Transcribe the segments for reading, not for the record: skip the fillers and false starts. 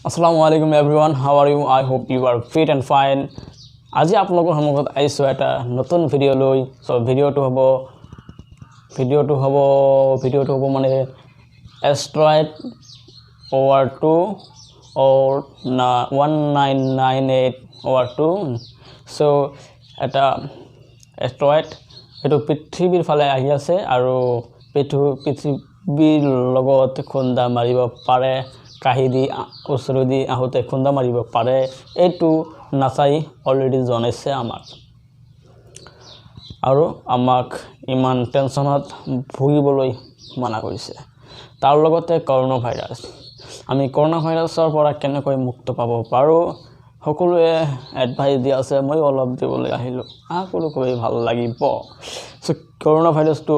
আসসালামু আলাইকুম everyone, how are you? I hope you are fit and fine. আজি আপোনালোকৰ সন্মুখত আহিছোঁ এটা নতুন ভিডিঅ' লৈ। চ' ভিডিঅ'টো হ'ব মানে asteroid OR 2 or না 1998 OR 2। চ' এটা এষ্ট্ৰইড, সেইটো পৃথিৱীৰ ফালে আহি আছে আৰু পৃথিৱীৰ লগত খুন্দা মাৰিব পাৰে, কাষি দি ওচৰেদি আহোঁতে খুন্দা মাৰিব পাৰে। এইটো নাছাই অলৰেডি জনাইছে আমাক আৰু আমাক ইমান টেনশ্যনত ভুগিবলৈ মানা কৰিছে। তাৰ লগতে কৰোণা ভাইৰাছ, আমি কৰোণা ভাইৰাছৰ পৰা কেনেকৈ মুক্ত পাব পাৰোঁ, সকলোৱে এডভাইচ দি আছে, ময়ো অলপ দিবলৈ আহিলোঁ। আশা কৰোঁ খুবেই ভাল লাগিব। চ' কৰোণা ভাইৰাছটো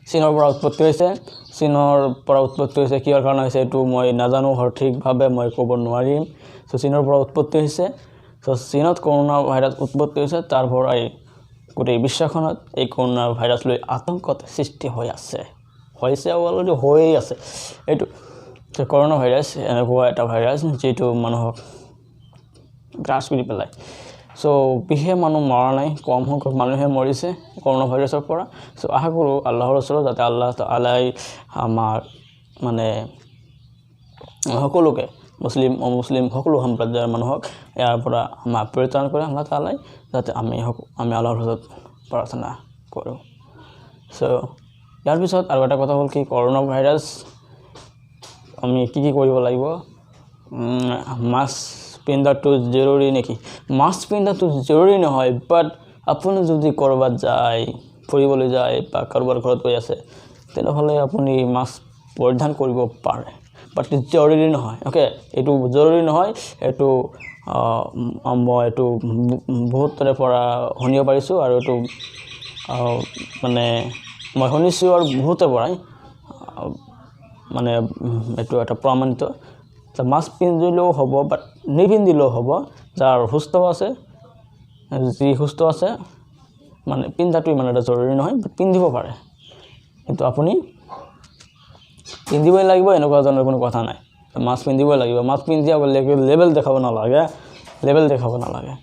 চীনৰ পৰা উৎপত্তি হৈছে। চীনৰ পৰা উৎপত্তি হৈছে, কিহৰ কাৰণে হৈছে এইটো মই নাজানো, সঠিকভাৱে মই ক'ব নোৱাৰিম। চ' চীনৰ পৰা উৎপত্তি হৈছে। চ' চীনত কৰোণা ভাইৰাছ উৎপত্তি হৈছে, তাৰ পৰাই গোটেই বিশ্বখনত এই কৰোণা ভাইৰাছ লৈ আতংকত সৃষ্টি হৈ আছে, হৈছে, অলৰেডি হৈয়ে আছে এইটো। কৰোণা ভাইৰাছ এনেকুৱা এটা ভাইৰাছ যিটো মানুহক গ্ৰাছ কৰি পেলায়। চ' বিশেষ মানুহ মৰা নাই, কম সংখ্যক মানুহে মৰিছে কৰোণা ভাইৰাছৰ পৰা। চ' আশা কৰোঁ আল্লাহৰ ওচৰত যাতে আল্লাহ তালাই আমাৰ মানে সকলোকে, মুছলিম অমুছলিম সকলো সম্প্ৰদায়ৰ মানুহক ইয়াৰ পৰা আমাক পৰিত্ৰাণ কৰে আল্লাহ তালাই, যাতে আমি আল্লাহৰ ওচৰত প্ৰাৰ্থনা কৰোঁ। চ' ইয়াৰ পিছত আৰু এটা কথা হ'ল কি, কৰোণা ভাইৰাছ আমি কি কি কৰিব লাগিব? মাস্ক পিন্ধাটো জৰুৰী নেকি? মাস্ক পিন্ধাটো জৰুৰী নহয়, বাট আপুনি যদি ক'ৰবাত যায়, ফুৰিবলৈ যায় বা কাৰোবাৰ ঘৰত গৈ আছে, তেনেহ'লে আপুনি মাস্ক পৰিধান কৰিব পাৰে, বাট জৰুৰী নহয়। অ'কে, এইটো জৰুৰী নহয়। এইটো মই এইটো বহুতৰে পৰা শুনিব পাৰিছোঁ আৰু এইটো মানে মই শুনিছোঁ আৰু বহুতৰ পৰাই মানে এইটো এটা প্ৰমাণিত। মাস্ক পিন্ধিলেও হ'ব, বাট নিপিন্ধিলেও হ'ব। যাৰ সুস্থ আছে, যি সুস্থ আছে, মানে পিন্ধাটো ইমান এটা জৰুৰী নহয়, বাট পিন্ধিব পাৰে। কিন্তু আপুনি পিন্ধিবই লাগিব এনেকুৱা ধৰণৰ কোনো কথা নাই। মাস্ক পিন্ধিবই লাগিব, মাস্ক পিন্ধি লেবেল দেখাব নালাগে, লেবেল দেখাব নালাগে।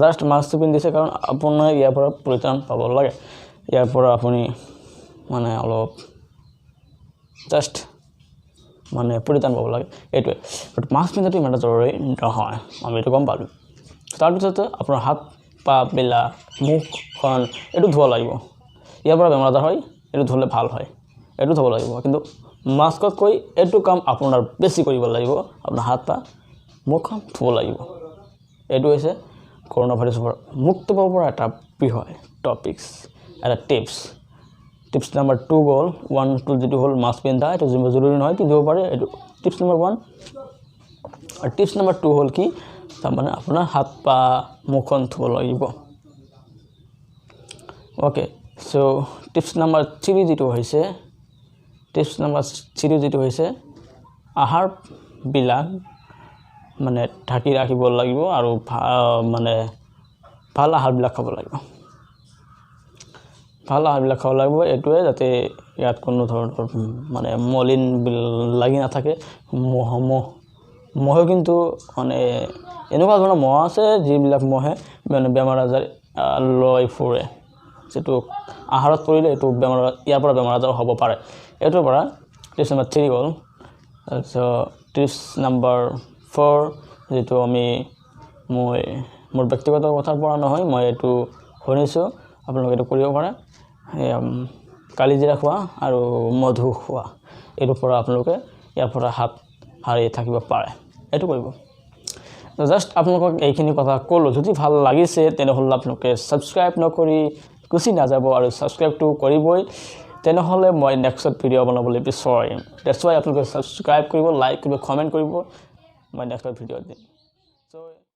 জাষ্ট মাস্কটো পিন্ধিছে কাৰণ আপোনাৰ ইয়াৰ পৰা পৰিত্ৰাণ পাব লাগে। ইয়াৰ পৰা আপুনি মানে অলপ জাষ্ট মানে পৰিত্ৰাণ পাব লাগে, এইটোৱে। বাট মাস্ক পিন্ধাটো ইমান এটা জৰুৰী নহয়, আমি এইটো গম পালোঁ। তাৰপিছতে আপোনাৰ হাত পাবিলাক, মুখখন এইটো ধুব লাগিব। ইয়াৰ পৰা বেমাৰ আজাৰ হয়, এইটো ধুলে ভাল হয়, এইটো ধুব লাগিব। কিন্তু মাস্কতকৈ এইটো কাম আপোনাৰ বেছি কৰিব লাগিব, আপোনাৰ হাত পা মুখখন ধুব লাগিব। এইটো হৈছে কৰোণা ভাইৰাছৰ পৰা মুক্ত পাব পৰা এটা বিষয়, টপিকছ, এটা টিপছ। টিপছ নাম্বাৰ 2 গ'ল। 1, 2 যিটো হ'ল মাস্ক পিন্ধা, এইটো জৰুৰী নহয়, পিন্ধিব পাৰে, এইটো টিপছ নম্বৰ 1। আৰু টিপছ নম্বৰ 2 হ'ল কি, তাৰমানে আপোনাৰ হাত পা মুখখন ধুব লাগিব। অ'কে, চ' টিপছ নম্বৰ 3 যিটো হৈছে, টিপছ নম্বৰ 3 যিটো হৈছে আহাৰবিলাক মানে ঢাকি ৰাখিব লাগিব আৰু মানে ভাল আহাৰবিলাক খাব লাগিব, ভাল আহাৰবিলাক খাব লাগিব। এইটোৱে যাতে ইয়াত কোনো ধৰণৰ মানে মলিন লাগি নাথাকে। মহ, মহে কিন্তু মানে এনেকুৱা ধৰণৰ মহ আছে যিবিলাক মহে মানে বেমাৰ আজাৰ লৈ ফুৰে, যিটো আহাৰত পৰিলে এইটো বেমাৰ, ইয়াৰ পৰা বেমাৰ আজাৰ হ'ব পাৰে। এইটোৰ পৰা টিপছ নম্বৰ 3 গ'ল। তাৰপিছত টিপছ নম্বৰ 4, যিটো মই মোৰ ব্যক্তিগত কথাৰ পৰা নহয়, মই এইটো শুনিছোঁ, আপোনালোকে এইটো কৰিব পাৰে। কালিজিৰা খোৱা আৰু মধু খোৱা, এইটোৰ পৰা আপোনালোকে ইয়াৰ পৰা হাত সাৰি থাকিব পাৰে, এইটো কৰিব। জাষ্ট আপোনালোকক এইখিনি কথা ক'লোঁ। যদি ভাল লাগিছে তেনেহ'লে আপোনালোকে ছাবস্ক্ৰাইব নকৰি গুচি নাযাব আৰু ছাবস্ক্ৰাইবটো কৰিবই, তেনেহ'লে মই নেক্সট ভিডিঅ' বনাবলৈ বিচাৰিম। That's Y আপোনালোকে ছাবস্ক্ৰাইব কৰিব, লাইক কৰিব, কমেণ্ট কৰিব, মই নেক্সট ভিডিঅ' দিম।